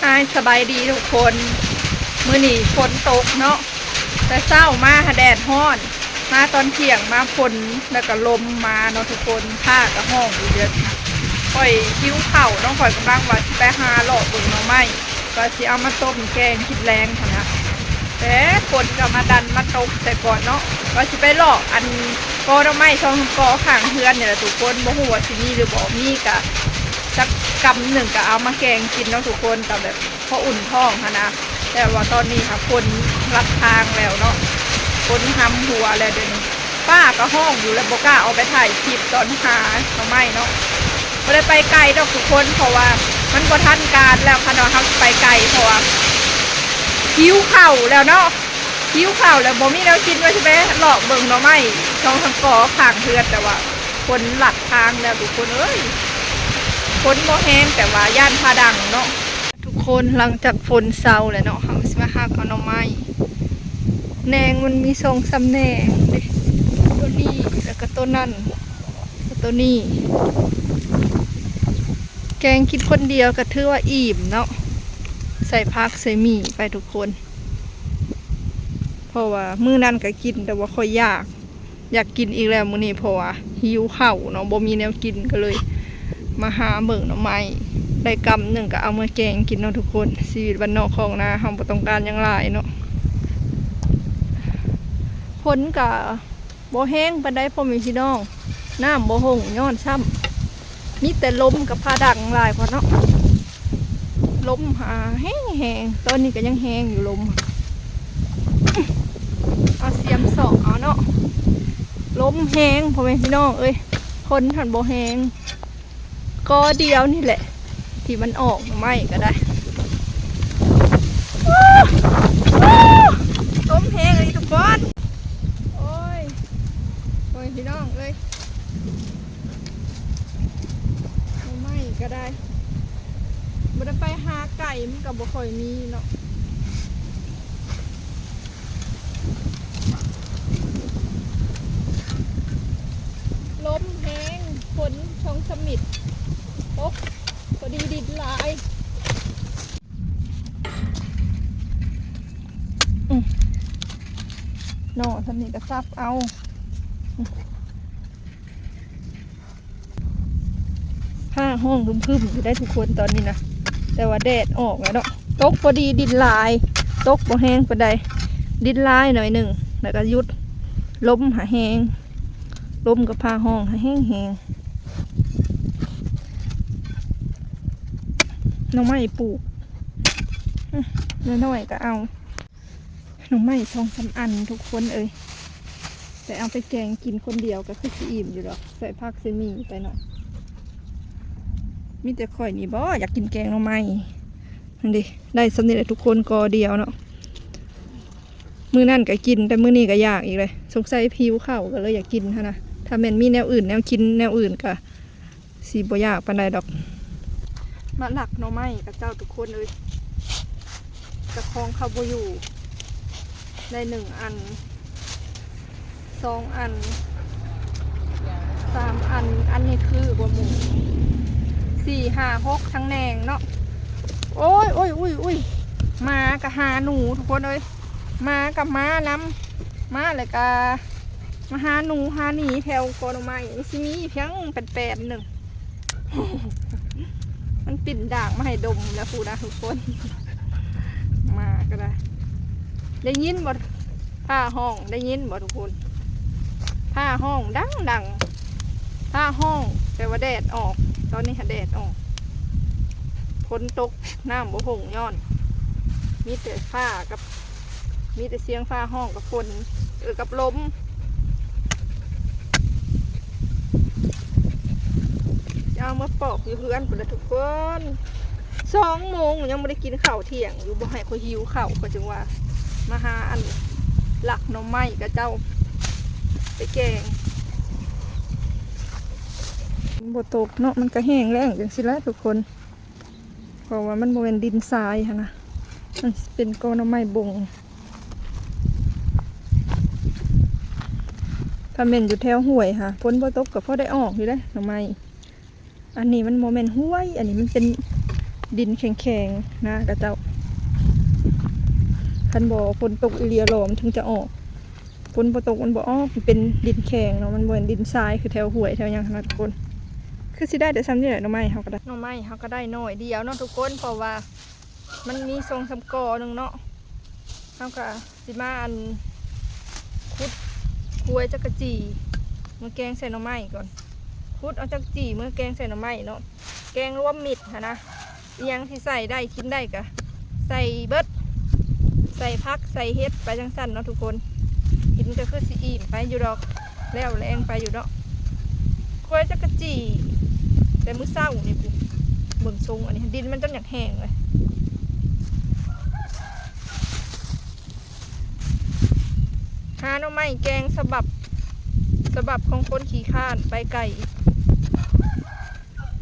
ຮາຍສະບາຍດີທຸກຄົນ ມື້ນີ້ຝົນຕົກເນາະ ແຕ່ເຊົ້າມາຫາແດດຮ້ອນ ມາຕອນທ່ຽງມາຝົນ ແລ້ວກໍລົມມາເນາະທຸກຄົນ ຟ້າກໍຮ້ອງຢູ່ເດີ. ຂ້ອຍຫິວເຂົ້າເນາະ ຂ້ອຍກຳລັງວ່າຊິໄປຫາເລາະເບິ່ງໜໍ່ໄມ້ ວ່າຊິເອົາມາຕົ້ມແກງກິນແລງຫັ້ນນະ ແຕ່ຝົນກໍມາດັນມາຕົກໃສ່ກ່ອນເນາະ ວ່າຊິໄປເລາະອັນ ກໍໜໍ່ໄມ້ສອງສາມກໍຂ້າງເຮືອນນີ້ແຫຼະທຸກຄົນ ບໍ່ຮູ້ວ່າຊິມີຫຼືບໍ່ ມີກະຈັກກຳໜຶ່ງກະເອົາມາແກງກິນເນາະທຸກຄົນ ກະແບບພໍອຸ່ນທ້ອງຫັ້ນນະ. ແຕ່ວ່າຕອນນີ້ຫາຝົນລັດທາງແລ້ວເນາະ ຝົນຫຳຫົວແລ້ວດຽວນີ້ ຟ້າກະຮ້ອງຢູ່ ແລ້ວບໍ່ກ້າອອກໄປຖ່າຍຄລິບຕອນຫາໜໍ່ໄມ້ເນາະ. ບໍ່ໄດ້ໄປໄກດອກທຸກຄົນ ເພາະວ່າມັນບໍ່ທັນການແລ້ວ ຄັນວ່າເຮົາຊິໄປໄກ ເພາະວ່າຫິວເຂົ້າແລ້ວເນາະ ຫິວເຂົ້າແລ້ວບໍ່ມີແນວກິນ ວ່າຊິໄປເລາະເບິ່ງໜໍ່ໄມ້ສອງສາມກໍຂ້າງເຮືອນ ແຕ່ວ່າຝົນລັດທາງແລ້ວທຸກຄົນເອີຍ. ຝົນບໍ່ແຮງ ແຕ່ວ່າຢ້ານຟ້າດັງເນາະ. ທຸກຄົນ ຫຼັງຈາກຝົນເຊົາແລ້ວເນາະ ເຮົາຊິມາຫັກເອົາໜໍ່ໄມ້ ແໜງມັນມີສອງສາມແໜງເດ້ ໂຕນີ້ ແລ້ວກໍໂຕນັ້ນ ໂຕນີ້ ແກງກິນຄົນດຽວກໍຖືວ່າອີ່ມເນາະ ໃສ່ຜັກໃສ່ໝີ່ໄປທຸກຄົນ ເພາະວ່າມື້ນັ້ນກໍກິນ ແຕ່ວ່າຂ້ອຍຢາກ ຢາກກິນອີກແລ້ວມື້ນີ້ ເພາະວ່າຫິວເຂົ້າເນາະ ບໍ່ມີແນວກິນ ກໍເລີຍມາຫາເບິ່ງໜໍ່ໄມ້ ໄດ້ກຳໜຶ່ງກໍເອົາມາແກງກິນເນາະທຸກຄົນ. ຊີວິດບ້ານນອກຄອກນາ ເຮົາບໍ່ຕ້ອງການຫຍັງຫຼາຍເນາະ. ຝົນກໍບໍ່ແຮງປານໃດພໍ່ແມ່ພີ່ນ້ອງ ນ້ຳບໍ່ຫົ່ງຍ້ອນຊ້ຳ ມີແຕ່ລົມກັບຟ້າດັງຫຼາຍກວ່າເນາະ. ລົມຫາແຮງໆ ຕອນນີ້ກໍຍັງແຮງຢູ່ລົມ ເອົາສຽມສອກເອົາເນາະ. ລົມແຮງພໍ່ແມ່ພີ່ນ້ອງເອີຍ ຝົນຫັ້ນບໍ່ແຮງ ກໍດຽວນີ້ແຫຼະ ທີ່ມັນອອກໜໍ່ໄມ້ກໍໄດ້. ລົມແຮງອີ່ຫຼີທຸກຄົນ ໂອ້ຍ ໂອ້ຍ ພີ່ນ້ອງເອີຍ. ໜໍ່ໄມ້ກໍໄດ້ ບໍ່ໄດ້ໄປຫາໄກ ມັນກໍບໍ່ຄ່ອຍມີເນາະ. ລົມແຮງ ຝົນຊ່ອງສະມິດຕົກ ພໍດີດິນຫຼາຍ. ອືມ ໜໍ່ສ່ຳນີ້ກໍສັບເອົາ ອືມ ຟ້າຮ້ອງຄຶມໆຢູ່ໄດ໋ທຸກຄົນຕອນນີ້ນະ ແຕ່ວ່າແດດອອກແລ້ວເນາະ. ຕົກພໍດີດິນຫຼາຍ ຕົກບໍ່ແຮງປານໃດ ດິນຫຼາຍໜ້ອຍໜຶ່ງ ແລ້ວກໍຢຸດ ລົມຫາແຮງ ລົມກັບຟ້າຮ້ອງຫາແຮງໆ. ໜໍ່ໄມ້ປູກ ອືມ ໜ້ອຍໆກໍເອົາ ໜໍ່ໄມ້ສອງສາມອັນທຸກຄົນເອີຍ ແຕ່ເອົາໄປແກງກິນຄົນດຽວກໍຄືຊິອີ່ມຢູ່ດອກ ໃສ່ຜັກໃສ່ໝີ່ໄປເນາະ. ມີແຕ່ຂ້ອຍນີ້ບໍ່ຢາກກິນແກງໜໍ່ໄມ້ ຫັ້ນເດ ໄດ້ສ່ຳນີ້ແຫຼະທຸກຄົນ ກໍດຽວເນາະ. ມື້ນັ້ນກໍກິນ ແຕ່ມື້ນີ້ກໍຢາກອີກເລີຍ ສົງໄສຫິວເຂົ້າກໍເລີຍຢາກກິນຫັ້ນນະ. ຖ້າແມ່ນມີແນວອື່ນ ແນວກິນແນວອື່ນກໍ ຊິບໍ່ຢາກປານໃດດອກ. ມາລັກໜໍ່ໄມ້ຂະເຈົ້າທຸກຄົນເອີຍ ເຈົ້າຂອງເຂົາບໍ່ຢູ່. ໄດ້ໜຶ່ງອັນ ສອງອັນ ສາມອັນ. ອັນນີ້ຄືບໍ່ໝູ່ ສີ່ ຫ້າ ຫົກ ທັງແໜງເນາະ. ໂອ້ຍ ໂອ້ຍ ອຸ້ຍ ອຸ້ຍ ໝາກະຫາໜູທຸກຄົນເອີຍ. ໝາກະມານຳ ມາແລ້ວກະມາຫາໜູຫາໜີແຖວກົກໜໍ່ໄມ້. ມັນຊິມີພຽງແປນໆໜຶ່ງ ມັນປິ່ນດາກມາໃຫ້ດົມແລ້ວພຸ້ນນະທຸກຄົນ. ໝາກະໄດ້ ໄດ້ຍິນບໍ່ ຟ້າຮ້ອງ ໄດ້ຍິນບໍ່ທຸກຄົນ? ຟ້າຮ້ອງດັງໆ ຟ້າຮ້ອງ ແຕ່ວ່າແດດອອກ. ຕອນນີ້ຫາແດດອອກ ຝົນຕົກ ນ້ຳບໍ່ຫົ່ງ ຍ້ອນມີແຕ່ຟ້າກັບ ມີແຕ່ສຽງຟ້າຮ້ອງກັບຝົນ ເອີ ກັບລົມ. ຈະເອົາມາປອກຢູ່ເຮືອນພຸ້ນລະທຸກຄົນ. ສອງໂມງຍັງບໍ່ໄດ້ກິນເຂົ້າທ່ຽງຢູ່ ບໍ່ໃຫ້ຂ້ອຍຫິວເຂົ້າ ຂ້ອຍຈຶ່ງວ່າມາຫາອັນລັກໜໍ່ໄມ້ຂະເຈົ້າໄປແກງ. ມັນບໍ່ຕົກເນາະ ມັນກະແຫ້ງແລ້ງຈັ່ງຊີ້ແຫຼະທຸກຄົນ. ເພາະວ່າມັນບໍ່ແມ່ນດິນຊາຍຫັ້ນນະ ມັນເປັນກໍໜໍ່ໄມ້ບົງ. ຖ້າແມ່ນຢູ່ແຖວຫ້ວຍຫາ ຝົນບໍ່ຕົກກໍພໍໄດ້ອອກຢູ່ເດ້ໜໍ່ໄມ້. ອັນນີ້ມັນບໍ່ແມ່ນຫ້ວຍ ອັນນີ້ມັນເປັນ ດິນແຂງໆນາຂະເຈົ້າ. ຄັນບໍ່ຝົນຕົກອີ່ຫຼີຫຼໍ ມັນເຖິງຈະອອກ. ຝົນບໍ່ຕົກມັນບໍ່ອອກ, ມັນເປັນດິນແຂງເນາະ, ມັນບໍ່ແມ່ນດິນຊາຍຄືແຖວຫ້ວຍແຖວຫຍັງຫັ້ນນະທຸກຄົນ. ຄືຊິໄດ້ແຕ່ຊ່ຳນີ້ແຫຼະ, ໜໍ່ໄມ້ເຮົາກໍໄດ້ ໜໍ່ໄມ້ເຮົາກໍໄດ້ໜ້ອຍດຽວເນາະທຸກຄົນ, ເພາະວ່າມັນມີສອງສາມກໍໜຶ່ງເນາະ. ເຮົາກໍຊິມາ ອັນ ຂຸດ ກວຍຈັກກະຈີ່ ມາແກງໃສ່ໜໍ່ໄມ້ກ່ອນ. ຂຸດເອົາຈັກກະຈີ່ມາແກງໃສ່ໜໍ່ໄມ້ເນາະ, ແກງລວມມິດຫັ້ນນະ. ອີ່ຫຍັງທີ່ໃສ່ໄດ້ ກິນໄດ້ກະໃສ່ເບິດ, ໃສ່ຜັກໃສ່ເຫັດໄປຈັ່ງຊັ້ນເນາະທຸກຄົນ. ກິນກະຄືຊິອີ່ມໄປຢູ່ດອກ, ແລ້ວແລງໄປຢູ່ເນາະ. ກວຍຈັກກະຈີ່ແຕ່ມື້ເຊົ້ານີ້ພຸ້ນ, ເບິ່ງຊົງອັນນີ້ ດິນມັນຈົນຢາກແຫ້ງເລີຍ. ຫາໜໍ່ໄມ້ແກງສະບັບ ສະບັບຂອງຄົນຂີ້ຄ້ານໄປໄກ,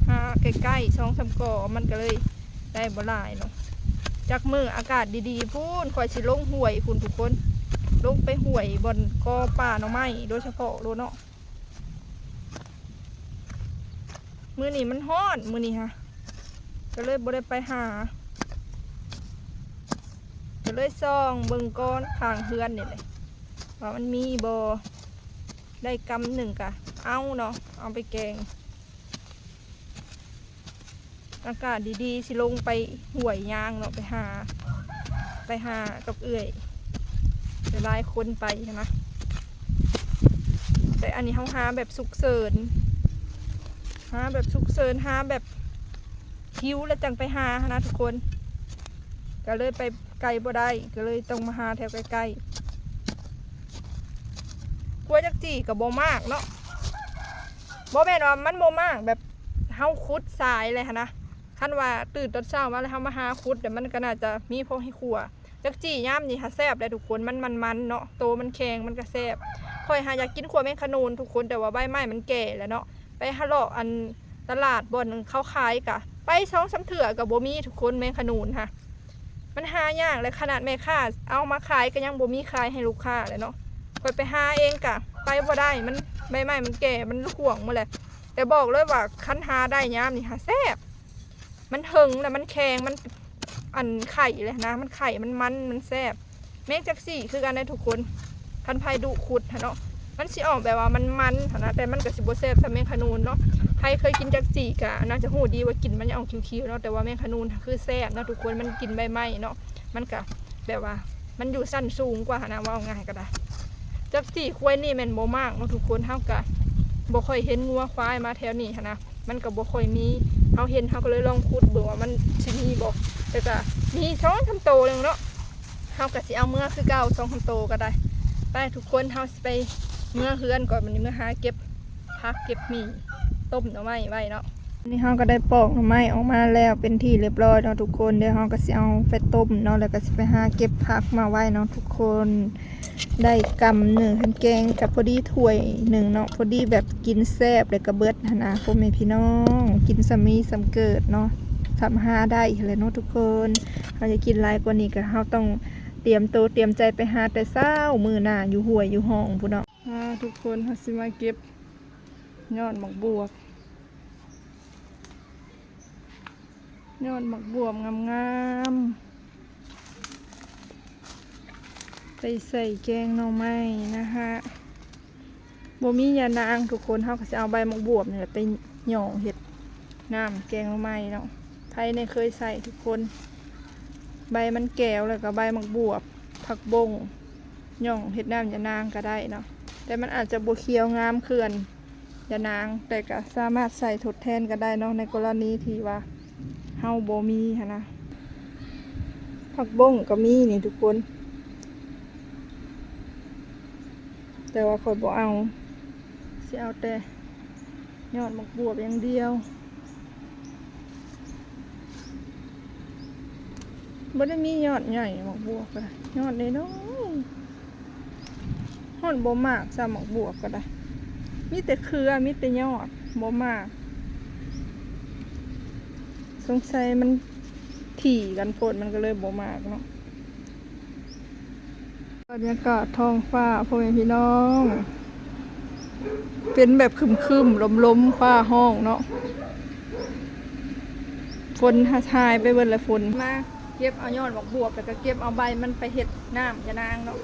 ຫາໃກ້ໆ ສອງສາມກໍ ມັນກໍເລີຍໄດ້ບໍ່ຫຼາຍເນາະ. ຈັກມື້ອາກາດດີໆພຸ້ນ ຂ້ອຍຊິລົງຫ້ວຍພຸ້ນທຸກຄົນ, ລົງໄປຫ້ວຍບ່ອນກໍປ່າໜໍ່ໄມ້ໂດຍສະເພາະໂລດເນາະ. ມື້ນີ້ມັນຮ້ອນ ມື້ນີ້ຫະ ກໍເລີຍບໍ່ໄດ້ໄປຫາ, ກໍເລີຍສ່ອງເບິ່ງກ່ອນຂ້າງເຮືອນນີ້ແຫຼະ ວ່າມັນມີບໍ່. ໄດ້ກຳໜຶ່ງກະເອົາເນາະ, ເອົາໄປແກງ. ອາກາດດີໆ ຊິລົງໄປຫ້ວຍຍາງເນາະ, ໄປຫາ ໄປຫາກັບເອື້ອຍ ຫຼາຍໆຄົນໄປຫັ້ນນະ. ແຕ່ອັນນີ້ເຮົາຫາແບບສຸກເສີນ ຫາແບບສຸກເສີນ ຫາແບບຫິວແລ້ວຈັ່ງໄປຫາຫັ້ນນະທຸກຄົນ, ກໍເລີຍໄປໄກບໍ່ໄດ້ ກໍເລີຍຕ້ອງມາຫາແຖວໃກ້ໆ. ກວຍຈັກຈີ່ກໍບໍ່ມາກເນາະ, ບໍ່ແມ່ນວ່າມັນບໍ່ມາກ ແບບເຮົາຂຸດສາຍແລ້ວຫັ້ນນະ. ຄັນວ່າຕື່ນຕອນເຊົ້າມາແລ້ວເຮົາມາຫາຂຸດ ແລ້ວມັນກໍໜ້າຈະມີພໍໃຫ້ຂົ້ວ. ຈັກຈີ່ຍາມນີ້ຫາແຊບເດ້ທຸກຄົນ, ມັນມັນໆເນາະ, ໂຕມັນແຂງ ມັນກໍແຊບ. ຂ້ອຍຫາຢາກກິນຂົ້ວແມງຂະນູນທຸກຄົນ, ແຕ່ວ່າໃບໄມ້ມັນແກ່ແລ້ວເນາະ. ໄປຫາເລາະ ອັນ ຕະຫຼາດບ່ອນເຂົາຂາຍກະ ໄປສອງສາມເທື່ອກໍບໍ່ມີທຸກຄົນ, ແມງຂະນູນຫະ ມັນຫາຍາກ ແລະ ຂະໜາດແມ່ຄ້າເອົາມາຂາຍກໍຍັງບໍ່ມີຂາຍໃຫ້ລູກຄ້າເລີຍເນາະ. ຂ້ອຍໄປຫາເອງກະໄປບໍ່ໄດ້, ມັນ ໃບໄມ້ມັນແກ່ ມັນຮ່ວງໝົດແຫຼະ. ແຕ່ບອກເລີຍວ່າຄັນຫາໄດ້ຍາມນີ້ຫາແຊບ, ມັນເຖິງ ແລ້ວມັນແຂງ ມັນ ອັນ ໄຂ່ແຫຼະນະ, ມັນໄຂ່ ມັນມັນ ມັນແຊບ. ແມງຈັກຊີ້ຄືກັນເດ້ທຸກຄົນ, ຄັນໃຜດຸຂຸດຫັ້ນເນາະ ມັນຊິອອກແບບວ່າມັນໆຫັ້ນນະ, ແຕ່ມັນກໍຊິບໍ່ແຊບສ່ຳແມງຂະນູນເນາະ. ໃຜເຄີຍກິນຈັກຈີ່ກະໜ້າຈະຮູ້ດີວ່າກິ່ນມັນຈະອອກຂຽວໆເນາະ, ແຕ່ວ່າແມງຂະນູນຄືແຊບເນາະທຸກຄົນ, ມັນກິນໃບໄມ້ເນາະ, ມັນກະແບບວ່າມັນຢູ່ຊັ້ນສູງກວ່າຫັ້ນນະ, ເວົ້າງ່າຍກໍໄດ້. ຈັກຈີ່ຄວາຍນີ້ແມ່ນບໍ່ມາກເນາະທຸກຄົນ, ເຮົາກະບໍ່ຄ່ອຍເຫັນງົວຄວາຍມາແຖວນີ້ຫັ້ນນະ, ມັນກໍບໍ່ຄ່ອຍມີ. ເຮົາເຫັນ ເຮົາກໍເລີຍລອງຂຸດເບິ່ງວ່າມັນຊິມີບໍ່, ແຕ່ກະມີສອງສາມໂຕໜຶ່ງເນາະ. ເຮົາກໍຊິເອົາເມືອຄືເກົ່າ ສອງສາມໂຕກໍໄດ້. ໄປທຸກຄົນ, ເຮົາຊິໄປເມືອເຮືອນກ່ອນ, ບັດນີ້ເມືອຫາເກັບຜັກເກັບໝີ່ ຕົ້ມໜໍ່ໄມ້ໄວ້ເນາະ. ນີ້ເຮົາກໍໄດ້ປອກໜໍ່ໄມ້ອອກມາແລ້ວເປັນທີ່ຮຽບຮ້ອຍເນາະທຸກຄົນ. ດຽວເຮົາກໍຊິເອົາໄປຕົ້ມເນາະ, ແລ້ວກໍຊິໄປຫາເກັບຜັກມາໄວ້ເນາະທຸກຄົນ. ໄດ້ກຳໜຶ່ງ, ຄັນແກງກໍພໍດີຖ້ວຍໜຶ່ງເນາະ, ພໍດີແບບກິນແຊບແລ້ວກໍເບິດຫັ້ນນະ ພໍ່ແມ່ພີ່ນ້ອງ, ກິນສ່ຳມີສ່ຳເກີດເນາະ, ສ່ຳຫາໄດ້ຫັ້ນແຫຼະເນາະທຸກຄົນ. ເຮົາຢາກກິນຫຼາຍກວ່ານີ້ກໍເຮົາຕ້ອງຕຽມໂຕຕຽມໃຈໄປຫາແຕ່ເຊົ້າມື້ໜ້າ ຢູ່ຫ້ວຍຢູ່ຮ່ອງພຸ້ນເນາະ. ອ່າ ທຸກຄົນ, ເຮົາຊິມາເກັບຍອດໝາກບວບ. ຍອດໝາກບວບງາມໆ ໄປໃສ່ແກງໜໍ່ໄມ້ນະຮະ. ບໍ່ມີຢານາງທຸກຄົນ, ເຮົາກໍຊິເອົາໃບໝາກບວບນີ້ແຫຼະໄປຫຍໍ້ເຮັດນ້ຳແກງໜໍ່ໄມ້ເນາະ. ໃຜແດ່ເຄີຍໃສ່ທຸກຄົນ, ໃບມັນແກວ ແລ້ວກໍໃບໝາກບວບ, ຜັກບົ້ງ ຫຍໍ້ເຮັດນ້ຳຢານາງກໍໄດ້ເນາະ, ແຕ່ມັນອາດຈະບໍ່ຂຽວງາມຄືອັນ ຢານາງ, ແຕ່ກໍສາມາດໃສ່ທົດແທນກໍໄດ້ເນາະ ໃນກໍລະນີທີ່ວ່າເຮົາບໍ່ມີຫັ້ນນະ. ຜັກບົ້ງກໍມີນີ້ທຸກຄົນ, ແຕ່ວ່າຂ້ອຍບໍ່ເອົາ, ຊິເອົາແຕ່ຍອດໝາກບວບຢ່າງດຽວ. ບໍ່ໄດ້ມີຍອດໃຫຍ່ໝາກບວບກໍໄດ້, ຍອດນ້ອຍໆ. ຮອດບໍ່ໝາກຊ້ຳໝາກບວບກໍໄດ້, ມີແຕ່ເຄືອ ມີແຕ່ຍອດ, ບໍ່ໝາກ. ສົງໄສມັນຖີ່ກັນໂພດ, ມັນກໍເລີຍບໍ່ໝາກເນາະ. ບັນຍາກາດທ້ອງຟ້າ ພໍ່ແມ່ພີ່ນ້ອງ, ເປັນແບບຄຶມໆ ລົມໆ ຟ້າຮ້ອງເນາະ, ເປັນແບບຄຶມໆ ລົມໆ ຟ້າຮ້ອງ. ເປັນ ຝົນຫາຍໄປເບິດແລ້ວ ຝົນ ມາເກັບເອົາຍອດໝາກບວບ ແລ້ວກໍເກັບເອົາໃບມັນໄປເຮັດນ້ຳຢານາງເນາະ.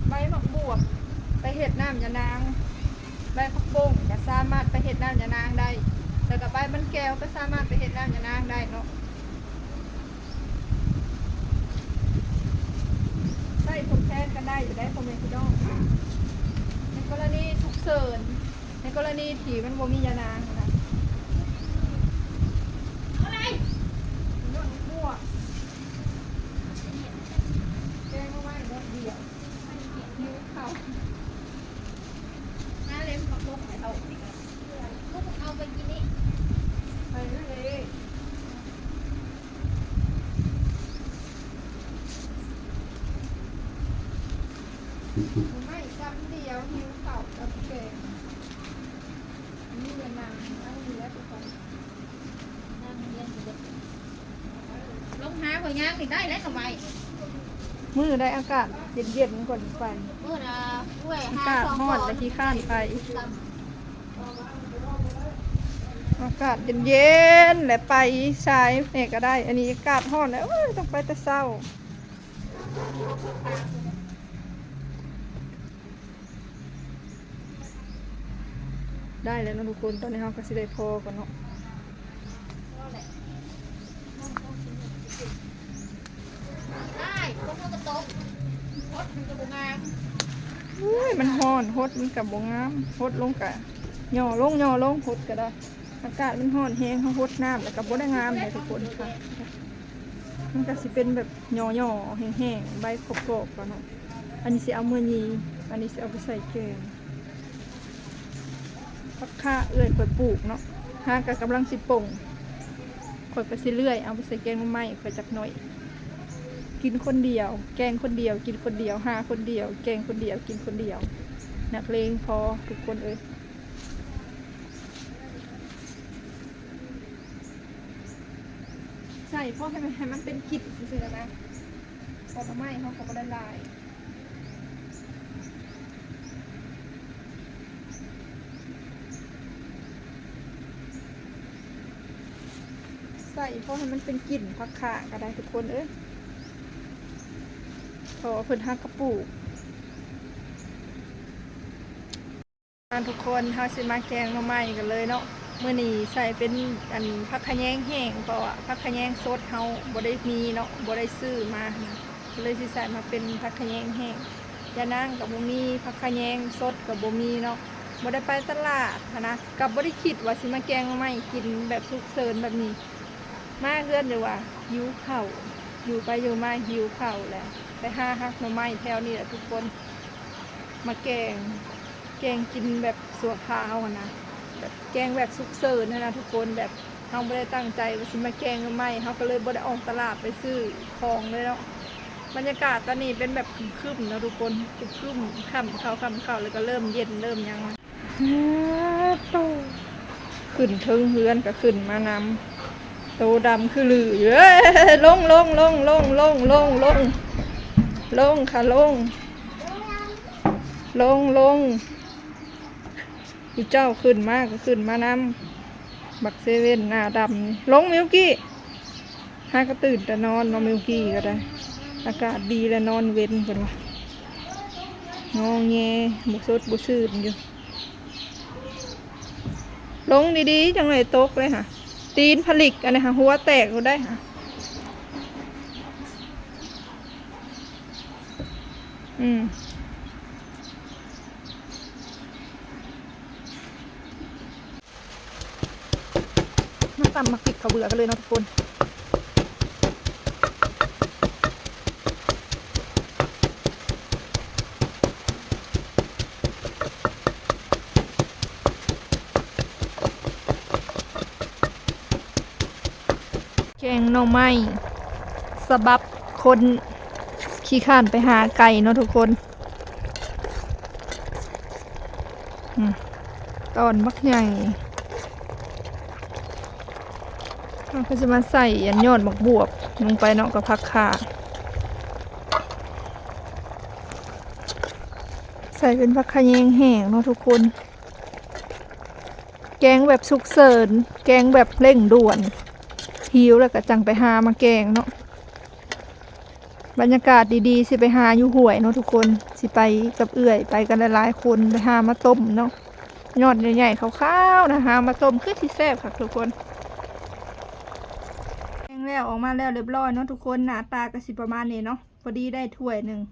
ໃບໝາກບວບໄປເຮັດນ້ຳຢານາງ, ໃບຜັກບົ້ງກໍສາມາດໄປເຮັດນ້ຳຢານາງໄດ້ ແລ້ວກໍໃບມັນແກ້ວກໍສາມາດໄປເຮັດນ້ຳຢານາງໄດ້ເນາະ. ໃຊ້ທົດແທນກັນໄດ້ຢູ່ໄດ໋ ພໍ່ແມ່ພີ່ນ້ອງ. ໃນກໍລະນີສຸກເສີນ, ໃນກໍລະນີທີ່ມັນບໍ່ມີຢານາງຫັ້ນນະ. ເອົາໄດ້ ຍອດໝາກບວບ ແກງເອົາໄວ້ໜ້ອຍດຽວ ຫິວເຂົ້າ. ມາເລັມຜັກບົ້ງໃຫ້ເຮົານີ້ກໍ ລູກເອົາໄປກິນນີ້ ໄປເລີຍ. ໄມ້ກຳດຽວຫິວເຂົ້າກັບແກງ. ນີ້ແຫຼະນາງ ນາງນີ້ແຫຼະທຸກຄົນ ນາງຮຽນຢູ່ເດ້. ລົງຫາຂ້ອຍຍ່າງນີ້ໄດ້ແລ້ວໜໍ່ໄມ້. ມື້ໃດອາກາດເຢັນໆ ກ່ອນໄປ. ມື້ນະ ອາກາດຮ້ອນແລ້ວຂີ້ຄ້ານໄປ. ອາກາດເຢັນໆ ແຫຼະໄປສາຍແດ່ກໍໄດ້. ອັນນີ້ອາກາດຮ້ອນແລ້ວ ໂອ້ຍ ຕ້ອງໄປແຕ່ເຊົ້າ. ໄດ້ແລ້ວເນາະທຸກຄົນ, ຕອນນີ້ເຮົາກໍຊິໄດ້ພໍກ່ອນເນາະ. ໂອ້ຍ ມັນຮ້ອນ ຫົດມັນກໍບໍ່ງາມ, ຫົດລົງກະຫຍໍ້ລົງ ຫຍໍ້ລົງ ຫົດກໍໄດ້. ອາກາດມັນຮ້ອນແຮງ ເຮົາຫົດນ້ຳແລ້ວກໍບໍ່ໄດ້ງາມເດ້ທຸກຄົນ. ມັນກໍຊິເປັນແບບຫຍໍ້ໆ ແຫ້ງໆ ໃບກອບໆ ເນາະ. ອັນນີ້ຊິເອົາເມືອຢີ່ ອັນນີ້ຊິເອົາໄປໃສ່ແກງ. ຜັກຄາເອື້ອຍຂ້ອຍປູກເນາະ ຫາກໍກຳລັງຊິປົ່ງ. ຂ້ອຍກໍຊິເລື່ອຍເອົາໄປໃສ່ແກງໜໍ່ໄມ້ຂ້ອຍຈັກໜ້ອຍ. ກິນຄົນດຽວ ແກງຄົນດຽວ ກິນຄົນດຽວ ຫາຄົນດຽວ ແກງຄົນດຽວ ກິນຄົນດຽວ. ນັກເລງພໍທຸກຄົນເອີຍ. ໃສ່ພໍໃຫ້ມັນ ໃຫ້ມັນເປັນກິ່ນຊື່ໆ ນະ. ເພາະໜໍ່ໄມ້ເຮົາກໍບໍ່ໄດ້ຫຼາຍ. ໃສ່ພໍໃຫ້ມັນເປັນກິ່ນຜັກຂ່າກໍໄດ້ທຸກຄົນເອີຍ. ເພາະວ່າເພິ່ນຫາກະປູກ. ອ່າ ທຸກຄົນ ເຮົາຊິມາແກງໜໍ່ໄມ້ກັນເລີຍເນາະ. ມື້ນີ້ໃສ່ເປັນ ອັນ ຜັກຂະແຍງແຫ້ງ ເພາະວ່າຜັກຂະແຍງສົດເຮົາບໍ່ໄດ້ມີເນາະ ບໍ່ໄດ້ຊື້ມາຫັ້ນນະ ກໍເລີຍຊິໃສ່ມາເປັນຜັກຂະແຍງແຫ້ງ. ຢານາງກໍບໍ່ມີ ຜັກຂະແຍງສົດກໍບໍ່ມີເນາະ ບໍ່ໄດ້ໄປຕະຫຼາດຫັ້ນນະ ກໍບໍ່ໄດ້ຄິດວ່າຊິມາແກງໜໍ່ໄມ້ກິນແບບສຸກເສີນແບບນີ້. ມາເຮືອນ ຫຼືວ່າຫິວເຂົ້າ ຢູ່ໄປຢູ່ມາຫິວເຂົ້າແຫຼະ ໄປຫາຫັກໜໍ່ໄມ້ແຖວນີ້ແຫຼະທຸກຄົນ ມາແກງ ແກງກິນແບບຊົ່ວຄາວຫັ້ນນະ ແບບແກງແບບສຸກເສີນຫັ້ນນະທຸກຄົນ. ແບບເຮົາບໍ່ໄດ້ຕັ້ງໃຈວ່າຊິມາແກງໜໍ່ໄມ້ ເຮົາກໍເລີຍບໍ່ໄດ້ອອກຕະຫຼາດໄປຊື້ຂອງເລີຍເນາະ. ບັນຍາກາດຕອນນີ້ເປັນແບບຄຶ້ມໆ ເນາະທຸກຄົນ ຄຶ້ມໆ ຄ່ຳເຂົ້າ ຄ່ຳເຂົ້າ ແລ້ວກໍເລີ່ມເຢັນເລີ່ມຫຍັງ. ໂຕ ຂຶ້ນເທິງເຮືອນກໍຂຶ້ນມານຳ ໂຕດຳຄືລືຢູ່. ເອີຍ ລົງ ລົງ ລົງ ລົງ ລົງ ລົງ ລົງ ລົງ ລົງ ລົງ ຜູ້ເຈົ້າຂຶ້ນມາກໍຂຶ້ນມານຳ ບັກເຊເວັນໜ້າດຳນີ້. ລົງ ມິວກີ້. ຫາກໍຕື່ນແຕ່ນອນເນາະ ມິວກີ້ກໍໄດ້. ອາກາດດີແລ້ວນອນເວັນເພິ່ນວ່າ ງໍແງບໍ່ສົດບໍ່ຊື່ນຢູ່. ລົງດີໆ ຈັ່ງໄດ້ຕົກເລີຍຫະ. ຕີນຜະລິກອັນນີ້ຫະ ຫົວແຕກໂລດໄດ໋ຫະ. ອືມ. ມາຕຳໝາກພິກເຂົ້າເບືອກັນເລີຍເນາະທຸກຄົນ. ແກງໜໍ່ໄມ້ສະບັບຄົນຂີ້ຄ້ານໄປຫາໄກ່ເນາະທຸກຄົນ. ອືມ ຕອນບັກໃຫຍ່. ເຮົາກໍຈະມາໃສ່ອັນຍອດໝາກບວບລົງໄປເນາະ ກັບຜັກຂ່າ ໃສ່ ໃສ່ເປັນຜັກຂະແຍງແຫ້ງເນາະທຸກຄົນ ແກງແບບສຸກເສີນ ແກງແບບເລັ່ງດ່ວນ ຫິວແລ້ວກໍຈັ່ງໄປຫາມາແກງເນາະ. ບັນຍາກາດດີໆ ຊິໄປຫາຢູ່ຫ້ວຍເນາະທຸກຄົນ ຊິໄປກັບເອື້ອຍ ໄປກັນຫຼາຍໆຄົນ ໄປຫາມາຕົ້ມເນາະ ຍອດໃຫຍ່ໆຂາວໆນະ ຫາມາຕົ້ມຄືຊິແຊບຄັກທຸກຄົນ. ແກງແລ້ວ ອອກມາແລ້ວຮຽບຮ້ອຍເນາະທຸກຄົນ ໜ້າຕາກໍຊິປະມານນີ້ເນາະ ພໍດີໄດ້ຖ້ວຍໜຶ່ງ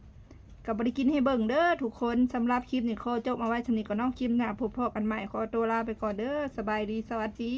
ກໍບໍ່ໄດ້ກິນໃຫ້ເບິ່ງເດີທຸກຄົນ. ສຳລັບຄລິບນີ້ຂໍຈົບເອົາໄວ້ສ່ຳນີ້ກ່ອນເນາະ ຄລິບໜ້າພົບພໍ້ກັນໃໝ່ ຂໍຕົວລາໄປກ່ອນເດີ ສະບາຍດີ ສະຫວັດດີ.